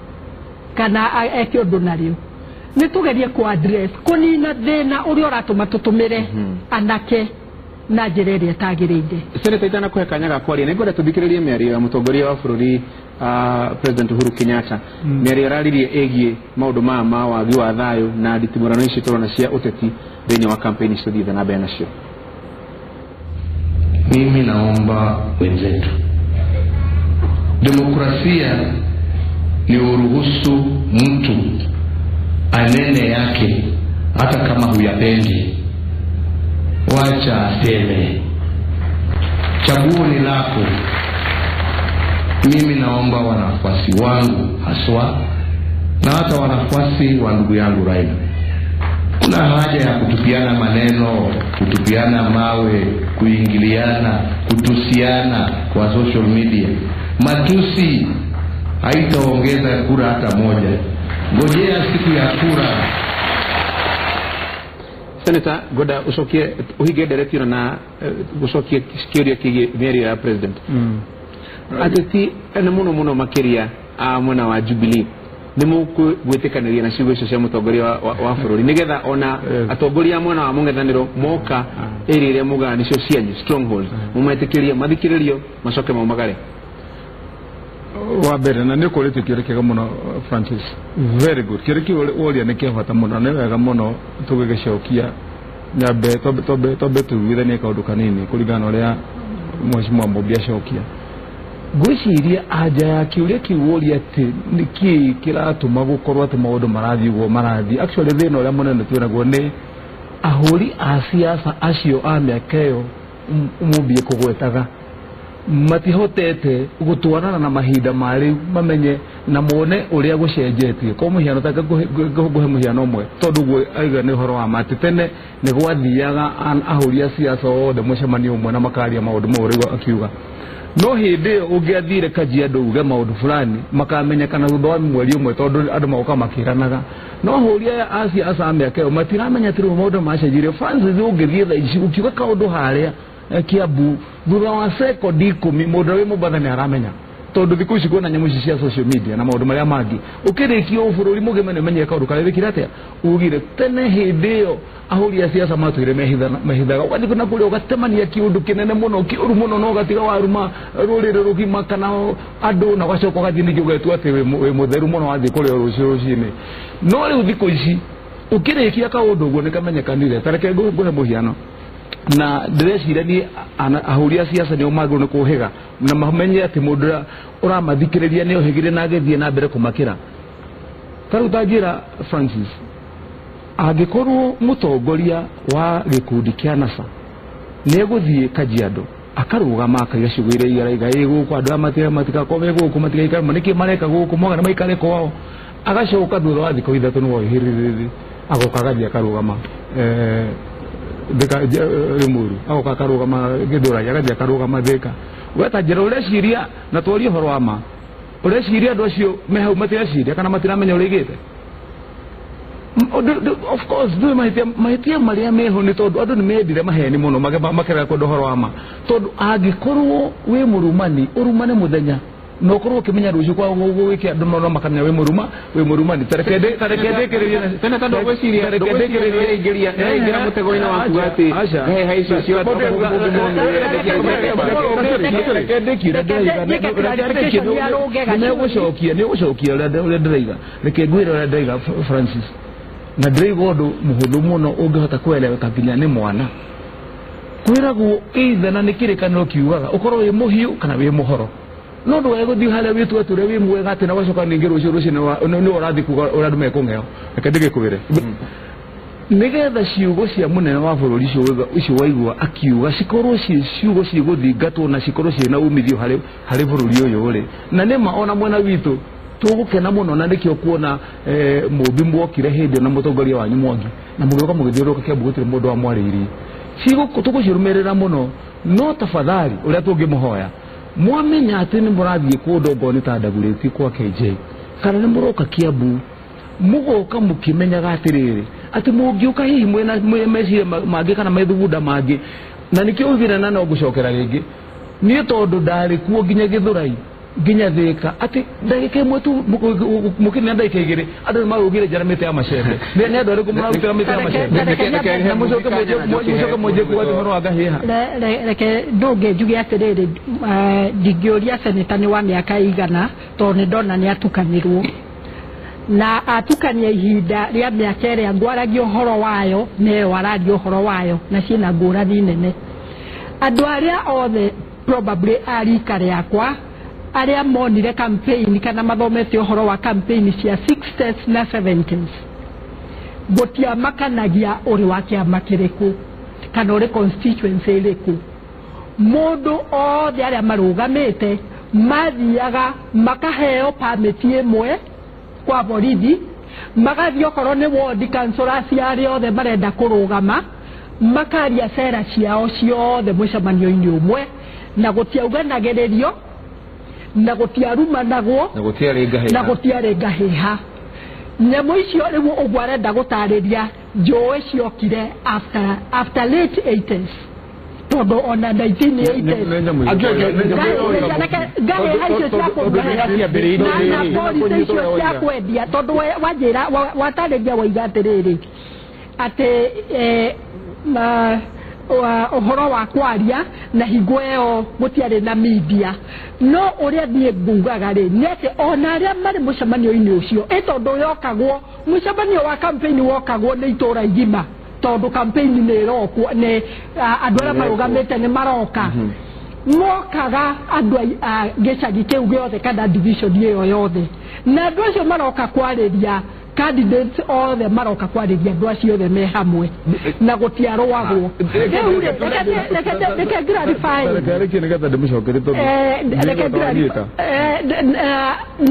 E: kana eke ũndũ narĩo. Nĩ tũgerie kũ address kũnina thĩna ũrĩa ũratũma tũtũmĩre anake na njĩra ĩrĩa ĩtagĩrĩire.
A: Seneta, itanakũhe kanya ga kwaria, nĩ ngwenda tũthikĩrĩrie mĩario ya mũtongoria wa bũrũri President Uhuru Kenyatta mĩario araririe ĩgiĩ maũndũ maya ma wagi wa thayũ na nditimũrano ici tũrona cia ũteti thĩinĩ wa kampeni citũthiĩte na mbere nacio.
F: Mimi naomba wenzetu, demokrasia ni uruhusu mtu anene yake hata kama huyapendi, wacha aseme, chaguo ni lako. Mimi naomba wanafuasi wangu haswa na hata wanafuasi wa ndugu yangu Raila, kuna haja ya kutupiana maneno, kutupiana mawe, kuingiliana, kutusiana kwa social media. Matusi haitaongeza kura hata moja. Ngojea siku ya kura.
A: Senator Goda ucokie uhinge ndereti ĩno na gucokie kĩũria kĩgiĩ mĩario ya president. Ateti na mũno mũno makĩria a mwena wa Jubilee nĩ mũgwĩtĩkanĩria na ciugo icio cia mũtongoria wa bũrũri nĩgetha ona atongoria a mwena wa mũng'ethanĩro moka area ĩrĩa mugaga nĩcio cianyu stronghold mũmetĩkĩrie mathikĩrĩrio macoke maumagare.
B: Wa mbere na nĩ ũkũrĩtie kĩũria kĩega mũno Francis, very good. Kĩũria kĩu woria nĩ kĩa bata mũno, nĩ wega mũno tũgĩgĩcokia. Nyambe twambe tũiguithanie kaũndũ kanini kũringana na ũrĩa Mheshimiwa Mumbi acokia. Ngwĩciria anja ya kĩũria kĩu woria atĩ nĩkĩĩ kĩratũma gũkorwo atĩ maũndũ marathiĩ ũguo marathiĩ, actually thĩna ũrĩa mũnene twĩnaguo nĩ ahũri a siasa acio a mĩaka ĩyo Mumbi kũgwetaga matihotete gũtwarana na mahinda ma rĩu, mamenye na mone ũrĩa gũcenjetie. Kwa mũhiano ta ngũhe mũhiano ũmwe tondũ ũguo aiga nĩ ũhoro wa ma atĩ tene nĩ gwathiaga ahũri a siasa othe mũcemanio ũmwe na makaria maũndũ mau rĩu akiuga. No hĩndĩ ĩyo ũngĩathire Kajiado uge maũndũ fulani makamenyekana thutha wa mweri ũmwe tondũ andũ magoka makĩranaga. No ahũri aya a siasa a mĩaka ĩyo matiramenya atĩ rĩu maũndũ macenjirie. Francis, ũngĩthiĩ thaa ici ũkiuga kaũndũ harĩa Kiambu thutha wa sekondi 10 mũndũ wĩ Mombatha nĩ aramenya, tondũ thikũ ici kwĩna nyamũ ici cia social media na maũndũ marĩa mangĩ. Ũkĩrĩkia o bũrũri mũgima nĩ ũmenyere kaũndũ karĩa wĩkire atĩa ugire. Tene hĩndĩ ĩyo ahũri a siasa matũire mehithaga, ũgathiĩ na kũrĩa ũgatemania kĩũndũ kĩnene mũno kĩũru mũno na ũgatiga waruma rũrĩrĩ rũgima kana andũ, na ũgacoka ũgathiĩ ningĩ ũgetua atĩ wĩ mũtheru mũno wathiĩ kũrĩa rũciũ rũcinĩ. No rĩu thikũ ici ũkĩrĩkia kaũndũ ũguo nĩ kamenyekanire. Ta reke ngũhe mũhiano, na ndĩreciria niĩ ahũri a siasa nĩo magĩrĩirwo nĩ kũhĩga na mamenye atĩ mũndũ ũrĩa ũramathikĩrĩria nĩ ohĩgire na agĩthiĩ na mbere kũmakĩra. Ta rĩu ta njĩra Francis, angĩkorwo mũtongoria wa gĩkundi kĩa NASA nĩ egũthiĩ Kajiado akarũgama akaiga ciugo iria araiga, ĩ gũkũ andũ aya matigakorwo me gũkũ, matigaikare nĩkĩ mareka gũkũ, moga nĩ maikare kwao, agacoka thutha wa thikũ 3 nĩwe hĩrĩrĩrĩ agoka agathiĩ akarũgama Thika Limuru, agoka akarũgama Gĩthũrai, agathiĩ akarũgama Thika. Weta njĩra ũreciria na twarie ũhoro wa ma, ũreciria andũ acio me hau matireciria kana matiramenya ũrĩa igĩte. Of course ndũĩ mahĩtia marĩa meho nĩ tondũ andũ nĩ mendire maheni mũno makĩrega kwenda ũhoro wa ma, tondũ angĩkorwo wĩ mũrumani ũrumane mũthenya na ũkorwo ũkĩmenya rũciũ kwa gwĩke andũ no makamenya wĩ mũruma wĩ mũrumani. Ta reke ndĩkĩrĩrie
A: Senator, ndũgwĩciria nĩraingĩra mũtego-inĩ wa kuga atĩ heha icio cio
B: nĩgũcokia nĩgũcokia ũrĩa ndĩraiga. Reke ngwĩre ũrĩa ndĩraiga Francis, na ndĩraiga ũndũ mũhũthũ mũno ũngĩhota kũeleweka nginya nĩ mwana. Kwĩragwo either na nĩ kĩrĩkanĩro kiugaga ũkorwo wĩ mũhiũ kana wĩ mũhoro, no ndũgae gũthiĩ harĩa wĩtua atĩ ũrĩa wĩ mwega atĩ na ũgacoka ningĩ rũciũ rũcinĩ nĩ ũrathiĩ kuga ũrĩa andũ mekũng'eo. Reke ndĩgĩkwĩre nĩgetha ciugo cia mũnene wa bũrũri icio waigua akiuga cikorwo ciĩ ciugo cigũthingatwo na cikorwo ciĩna umithio harĩ bũrũri ũyũ rĩ, na nĩma ona mwena witũ tũgũkena mũno, na nĩkĩo kuona Mumbi mwokire hĩndĩ ĩyo na mũtongoria wanyu Mwangi na mũgĩũka mũgĩthiũrũrũka Kiambu gũtirĩ mũndũ wamwarĩirie. Tũgũcirũmĩrĩra mũno, no tafadhali ũrĩa tũngĩmũhoya mwamenya atĩ nĩ mũrathiĩ kũndũ ongorwo nĩ ta Dagoretti kwa KJ kana nĩ mũroka Kiambu, mũgoka mũkĩmenyaga atĩrĩrĩ atĩ mũngĩũka hihi mwĩna meciria mangĩ kana methugunda mangĩ, na nĩkĩo ugire na no ngũcokera rĩngĩ niĩ tondũ ndarĩ kuo nginya Gĩthũrai nginya Thika ati ndagika imwe tu mukina ndagika igiri andu marugire njara mite ya macembe ni andu ariku mararutira mite ya macembe na mucoke muje kuga ati uhoro wa ngahiha.
E: Reke ndunge njuge atiriri, ndingĩũria seneta nĩ wa mĩaka igana tondũ nĩ ndona nĩ atukanirwo na atukania ihinda rĩa mĩaka ĩrĩa ngwaragia ũhoro wayo nĩyo araria ũhoro wayo na ciĩna ngũrani nene. Andũ arĩa othe probably a rika rĩakwa arĩa monire campaign kana mathomete ũhoro wa campaign cia 60s na 70s gũtiamakanagia ũrĩ wa kĩama kĩrĩkũ kana ũrĩ constituency ĩrĩkũ. Mũndũ othe arĩa marũgamĩte mathiaga makaheo permit ĩmwe kwa borithi, magathiĩ okorwo nĩ ward councillors arĩa othe marenda kũrũgama makaria cera ciao ciothe mũcemanio-inĩ ũmwe na gũtiauganagĩrĩrio na gũtiarumanagwo na gũtiarĩ ngahĩha. Nyamũ icio rĩu ũguo arenda gũtarĩria njũĩ ciokire after late 80s tondũ ona 1980s ngahĩha icio cia na policy icio cia kwendia tondũ wanjĩra watarĩria waiga atĩrĩrĩ atĩ ũhoro wa kwaria na hingo ĩyo gũtiarĩ na media. No ũrĩa niĩ ngugaga rĩ nĩ atĩ ona arĩa marĩ mũcemanio-inĩ ũcio ĩ tondũ yokagwo mũcemanio wa campaign wokagwo nĩ itũra igima tondũ campaign nĩ ĩrokwo nĩ andũ arĩa marũgamĩte nĩ maroka mokaga andũ a gĩcagi kĩu gĩothe kana division ĩyo yothe na andũ acio maroka kwarĩria candidates othe maroka kwarĩria andũ acio othe me hamwe na gũtiarũagwo. Rĩu rĩ reke clarify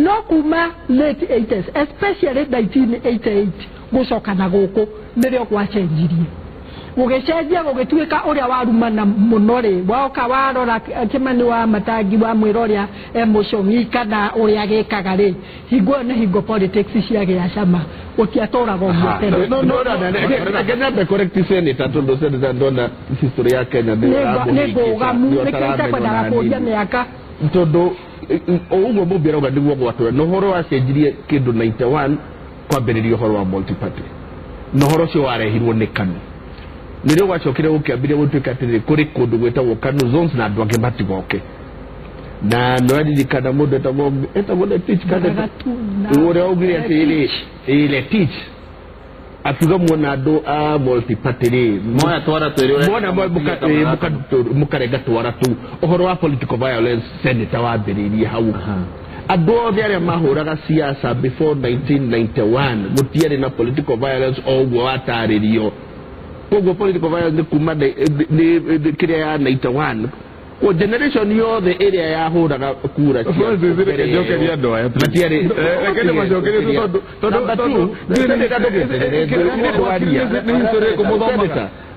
E: no kuma late 80s especially 1988 gũcoka na gũkũ nĩrĩo gwacenjirie gũgĩcenjia gũgĩtuĩka ũrĩa warumana mũno rĩ woka warora Kĩmani wa Matangi wa mwĩra ũrĩa mũcong'i kana ũrĩa gĩkaga rĩ hingo ĩyo nĩ hingo politics ciagĩa cama gũtiatũraga ũguo tene.
D: Reke nyambe correct senator tondũ senator ndona history ya Kenya
E: nĩ ngũgamu nĩkĩo itakwendaga kũria mĩaka
D: tondũ o ũguo Mumbi arauga nĩguo gwatũra na ũhoro wacenjirie kĩndũ 91 kwambĩrĩria ũhoro wa multi-party na ũhoro ũcio warehirwo nĩ KANU nĩrĩo gwacokire gũkĩambĩrĩria gũtuĩka atĩrĩrĩ kũrĩ kũndũ gwĩtagwo KANU zones na andũ angĩ matigoke na nĩwaririkana mũndũ etagwo Letich ũrĩa waugire atĩrĩrĩ Letich akiuga muona andũ a multi-party rĩ
A: moya twara twĩrĩ
D: mona mũkarenga twara tũu. Ũhoro wa political violence senator wambĩrĩirie hau. Andũ othe arĩa mahũraga siasa before 1991 gũtiarĩ na political violence o ũguo watarĩrio. Koguo political violence nĩ kuma kĩrĩa ya 91 ko generation yothe ĩrĩa yahũraga kura
B: cia andũ aya
D: matiarĩ.
B: Reke ndĩmacokerie tondũ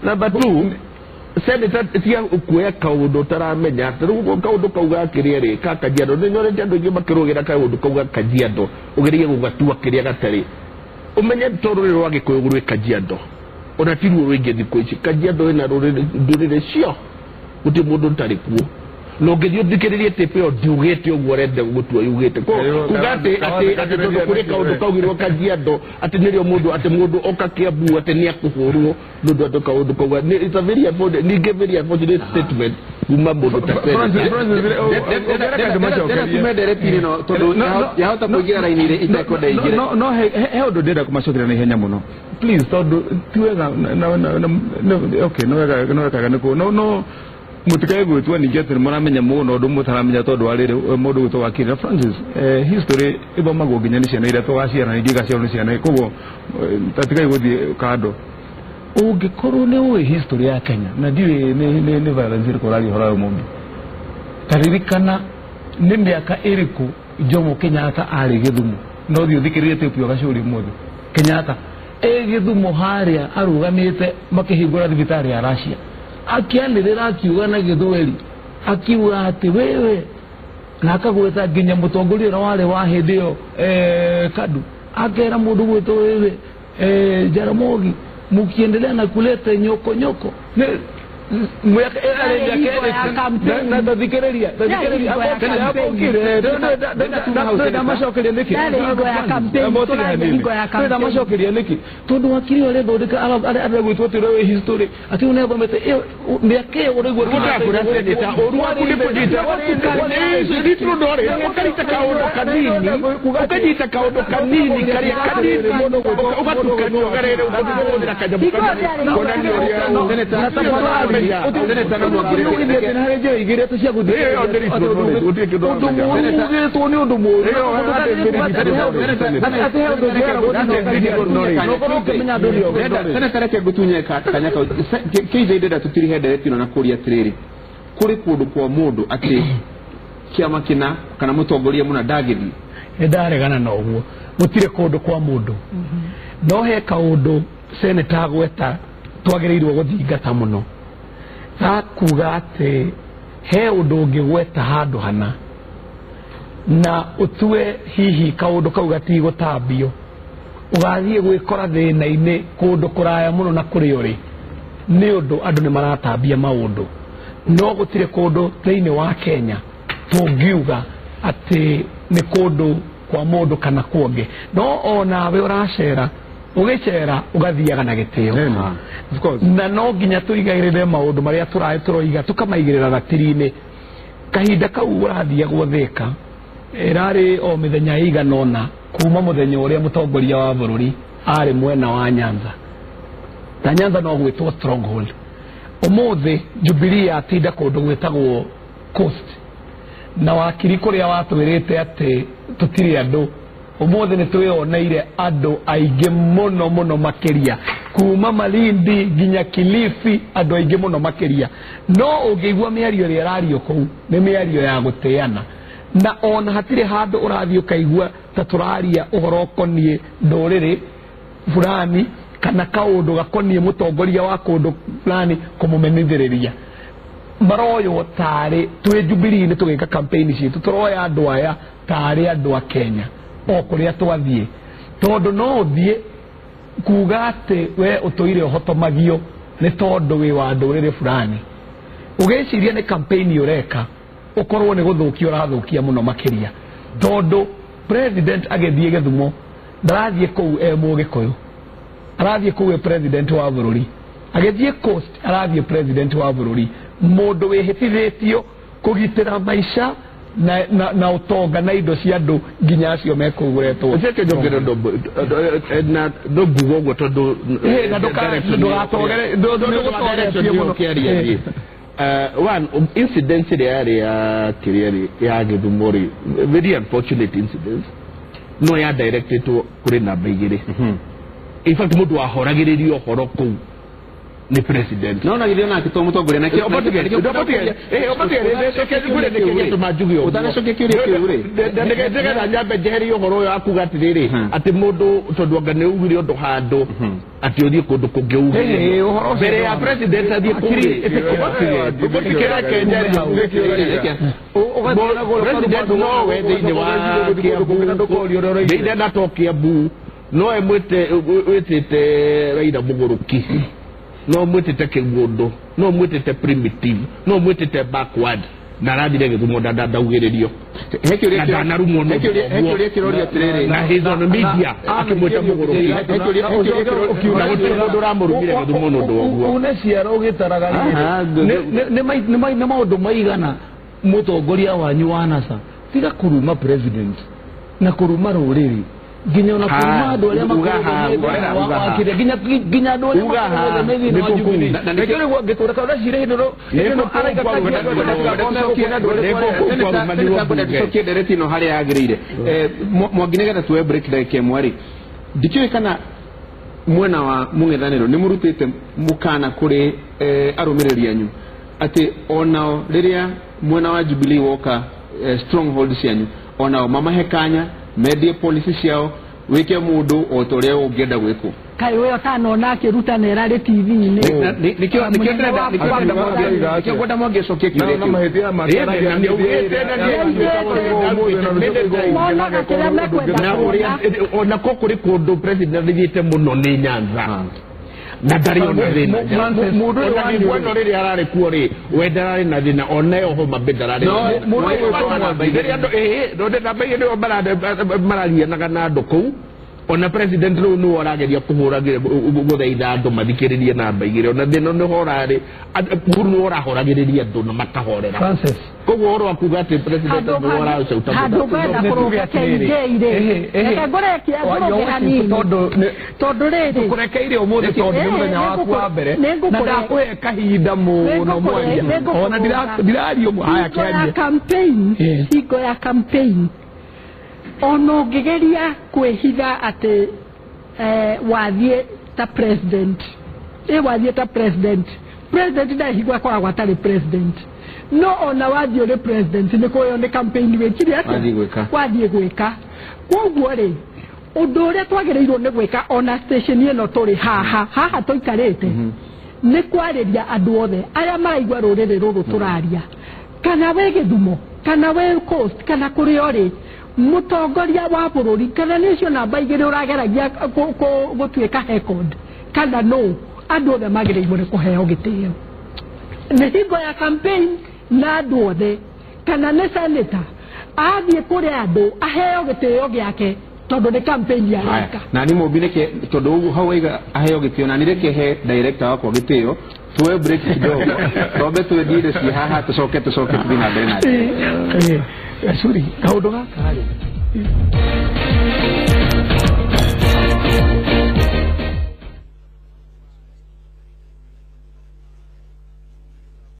D: Number two, senator tia kuoya kaũndũ ũtaramenya rĩu kaũndũ kau gakĩrĩa rĩ ka Kajiado nĩ nyonete andũ aingĩ makĩrũgĩra kaũndũ kau ga Kajiado ũgerie gũgatua kĩrĩa gatarĩ ũmenye to rũrĩrĩ rwa Gĩkũyũ rwĩ Kajiado ona ti ruo rũingĩ thikũ ici. Kajiado ĩna ndũrĩrĩ cio gũtirĩ mũndũ ũtarĩ kuo na ũngĩthiĩ ũthikĩrĩrie tape ĩyo ndiugĩte ũguo ũrenda gũtua yugĩte kuga atĩ atĩ tondũ kũrĩ kaũndũ kaugirwo Kajiado atĩ nĩrĩo mũndũ atĩ mũndũ oka Kĩambu atĩ nĩ akũhũrwo nĩ ũndũ atĩ kaũndũ kau it's a very unfortunate ningĩ very unfortunate statement kuma mũndũ ta
A: tondũ yahota kũingĩra raini itekwenda ingĩre.
B: No he ũndũ ndĩrenda kũmacokeria na ihenya mũno please tondũ ti wega okay no wega no wega nĩ no mutikae gwĩtua ningĩ atĩ nĩmũramenya mũno ũndũ mũtaramenya tondũ wa rĩrĩ mũndũ gwĩtwo Wakiri Francis history ĩthomagwo nginya nĩ ciana iria tũgaciara ningĩ igaciarwo nĩ ciana koguo tatigai gũthiĩ kando. Ũngĩkorwo nĩ ũĩ history ya Kenya na ndiũĩ nĩ violence ĩrĩkũ ũraria ũhoro wayo Mumbi taririkana nĩ mĩaka ĩrĩkũ Jomo Kenyatta arĩ Gĩthumo no thiĩ ũthikĩrĩrie tape ĩyo gacũri ũmũthĩ. Kenyatta ĩ Gĩthumo harĩa arũgamĩte makĩhingũra thibitarĩ ya Russia akianĩrĩra akiuga na Gĩthweri akiuga atĩ wewe na akagweta nginya mũtongoria ũrĩa warĩ wa hĩndĩ ĩyo KADU akera mũndũ gwĩtwo wewe Jaramogi mukiendelea na kuleta nyoko nyoko Na tathikĩrĩria ndamacokeria nĩkĩ ndamacokeria nĩkĩ tondũ wakiri ũrĩa thondeka arĩa gwĩtwo atĩ ũrĩa wĩ history atĩ ũyũ nĩathomete mĩaka ĩyo ũraigua
D: ũru waku nĩ kũnyita ũkanyita kaũndũ kanini ũkanyita kaũndũ kanini karĩa kanini mũno ũgatukania ũgarere ũgatũhũthĩra kanyamũ kuonania ũrĩa
A: Seneta reke ngutunye kanya kau KJ ndenda tutirihe ndereti ĩno na kũria atĩrĩrĩ kũrĩ kũndũ kwa mũndũ atĩ kĩama kĩna kana mũtongoria mũna ndangĩthiĩ.
C: Nĩ ndaregana na ũguo gũtirĩ kũndũ kwa mũndũ no he kaũndũ seneta gweta twagĩrĩirwo gũthingata mũno ga kuga atĩ he ũndũ ũngĩgweta handũ hana na ũtue hihi kaũndũ kau gatigũtambio ũgathiĩ gwĩkora thĩna-inĩ kũndũ kũraya mũno na kũrĩa ũrĩ nĩ ũndũ andũ nĩ maratambia maũndũ no gũtirĩ kũndũ thĩinĩ wa Kenya tũngiuga atĩ nĩ kũndũ kwa mũndũ kana kũngĩ no onawe ũracera ũgĩcera ũgathiaga na gĩtĩo na no nginya tũigagĩrĩre maũndũ marĩa tũroiga tũkamaigĩrĩra ratiri-inĩ kahinda kau ũrathiagwo Thĩka ĩrarĩ o mĩthenya ĩigana ũna kuma mũthenya ũrĩa mũtongoria wa bũrũri arĩ mwena wa Nyanza na Nyanza no gwĩtwo stronghold ũmũthĩ Jubilee yatinda kũndũ gwĩtagwo Coast na wakiri kũrĩa watwĩrĩte atĩ tũtirĩ andũ ũmũthĩ nĩ twĩoneire andũ aingĩ mũno mũno makĩria kuma Malindi nginya Kilifi andũ aingĩ mũno makĩria no ũngĩigua mĩario ĩrĩa ĩrario kũu nĩ mĩario ya gũtĩana na ona hatirĩ handũ ũrathiĩ ũkaigua ta tũraria ũhoro ũkoniĩ ndũrĩrĩ fulani kana kaũndũ gakoniĩ mũtongoria wa kũndũ fulani kũmũmenithĩrĩria maroywo tarĩ twĩ Jubilee nĩ tũgĩka campaign citũ tũroya andũ aya tarĩ andũ a Kenya o kũrĩa twathiĩ tondũ no ũthiĩ kuga atĩ we ũtũire ũhotomagio nĩ tondũ wĩ wa ndũrĩrĩ fulani ũgĩciria nĩ campaign ũreka ũkorwo nĩ gũthũkia ũrathũkia mũno makĩria tondũ president agĩthiĩ Gĩthumo ndarathiĩ kũu e Mũgĩkũyũ arathiĩ kũu e president wa bũrũri agĩthiĩ Coast arathiĩ president wa bũrũri mũndũ wĩhĩtithĩtio kũgitĩra maica na ũtonga na indo cia andũ nginya acio mekũgũretwo
D: Ũcoke njongere na ndũnguga ũguo tondũ
C: na ndũgatogere nĩũgũtogeretie mũno
D: kĩaria. One incident ĩrĩa yarĩ ya kĩrĩa ya Gĩthumo rĩ very unfortunate incident no ya directetwo kũrĩ namba igĩrĩ in fact mũndũ wahoragĩrĩrio ũhoro kũu nĩ president
A: no na githĩ onake to mũtongoria na ũtanacokia kĩũria kĩu rĩ
D: nĩgetha nyambe njeherie ũhoro ũyũ akuga atĩrĩrĩ atĩ mũndũ tondũ anga nĩ ugire ũndũ handũ atĩ ũthiĩ kũndũ kũngĩ ugire mbere ya president athiĩ kũu president nowe thĩinĩ wa Kiambu thĩinĩ na to Kiambu nowe mwĩtĩte Raila mũgũrũki no mwĩtĩte kĩgũndũ no mwĩtĩte primitive no mwĩtĩte backward na arathire Gĩthumo ndaugĩrĩrio na ndanarumwo
A: he kĩũria kĩroria atĩrĩrĩ
D: na his on media akĩmwĩta mũgũrũki na gũtirĩ mũndũ ũramũrumire Gĩthumo nĩ ũndũ wa ũguo
B: une ciara ũgĩtaraga nĩ maũndũ maigana mũtongoria wanyu wa NASA tiga kũruma president na kũruma rũrĩrĩ nginya ona kũruma andũ arĩa makoragwo nginya andũ arĩa makoragwo thĩinĩ wa Jubilee nĩkĩo rĩu angĩtũra tondũ ndacire hĩndĩ ĩno araika
A: tucokie ndereti ĩno harĩa yagĩrĩire Mwangi nĩgetha tuoe break ndagĩka ĩmwe rĩ ndikĩũĩ kana mwena wa mũng'ethanĩro nĩ mũrutĩte mũkana kũrĩ arũmĩrĩri anyu atĩ onao rĩrĩa mwena wa Jubilee woka stronghold cianyu onao mamahe kanya mendie policy ciao wike mundu o ta uria ungienda gwikwo
E: kai we utanona akirutana ĩrarĩ TV-inĩ
A: nikio ndĩrenda ngwenda Mwangi acokie kĩũria
D: kĩu ona ko kũrĩ kũndũ president athiĩte mũno nĩ Nyanza Na ndarĩ ona thĩna.
B: Mũndũ ũyũ
D: Ona mĩguano rĩrĩa ararĩ kuo rĩ, we ndararĩ na thĩna, ona ĩyo Homa Bay ndararĩ
B: No,
D: na thĩna.
B: mũndũ ũyũ wĩtwo Mwangi.
D: Rĩrĩa andũ ĩĩ namba igĩrĩ nĩo mararianaga na andũ kũu, ona president rĩu nĩwe ũrageria kũhũragĩra gũthaitha andũ mathikĩrĩrie namba igĩrĩ, ona thĩna nĩho ũrarĩ, Uhuru nĩwe ũrahoragĩrĩria andũ na makahorera.
C: Francis.
D: Koguo ũhoro wa kuga atĩ president nĩwe ũracauta
E: Handũ ngwenda
C: Nĩ tuge
E: kũrũnga
C: atĩrĩrĩ.
E: KJ rĩ,
C: Ĩhĩ, ĩhĩ.
E: reke ngũrekie
C: Wa-
E: ngũrũnge hanini.
C: Tondũ
E: Tondũ rĩrĩ,
C: kũrekeire ũmũthĩ tondũ nĩ mũthenya waku wa mbere na ndakũhe kahinda mũno mwaria, ona ndiraria ũmwe haya
E: hingo ya
C: kĩarie
E: campaign, hingo ya campaign, ona ũngĩgeria kwĩhitha atĩ wathiĩ ta president, wathiĩ ta president, president ndarĩ hingo akoragwo atarĩ president, no ona wathiĩ ũrĩ president nĩ kũheo nĩ campaign wĩkire atĩa?
A: Wathiĩ gwĩka.
E: Wathiĩ gwĩka. Koguo rĩ, ũndũ ũrĩa twagĩrĩirwo nĩ gwĩka, ona station ĩno tũrĩ haha haha tũikarĩte, nĩ kwarĩria andũ othe arĩa maraigua rũrĩrĩ rũrũ tũraria, kana wĩ Gĩthumo, kana wĩ Coast, kana kũrĩa ũrĩ, mũtongoria wa bũrũri, kana nĩ ũcio namba igĩrĩ ũrageragia gũtuĩka record, kana no andũ othe magĩrĩirwo nĩ kũheo gĩtĩo nĩ hingo ya campaign, na andũ othe, kana nĩ senator athiĩ kũrĩ andũ aheo gĩtĩo gĩake tondũ nĩ campaign areka.
A: Na ni mũmbi nĩke tondũ ũguo hau waiga aheo gĩtĩo, na nĩ reke he director wakwa gĩtĩo, tuoe break kidogo, twambe twendie indo ciĩ haha, tũcoke tũthiĩ na mbere na
C: Gacuri kaũndũ gaka rĩ.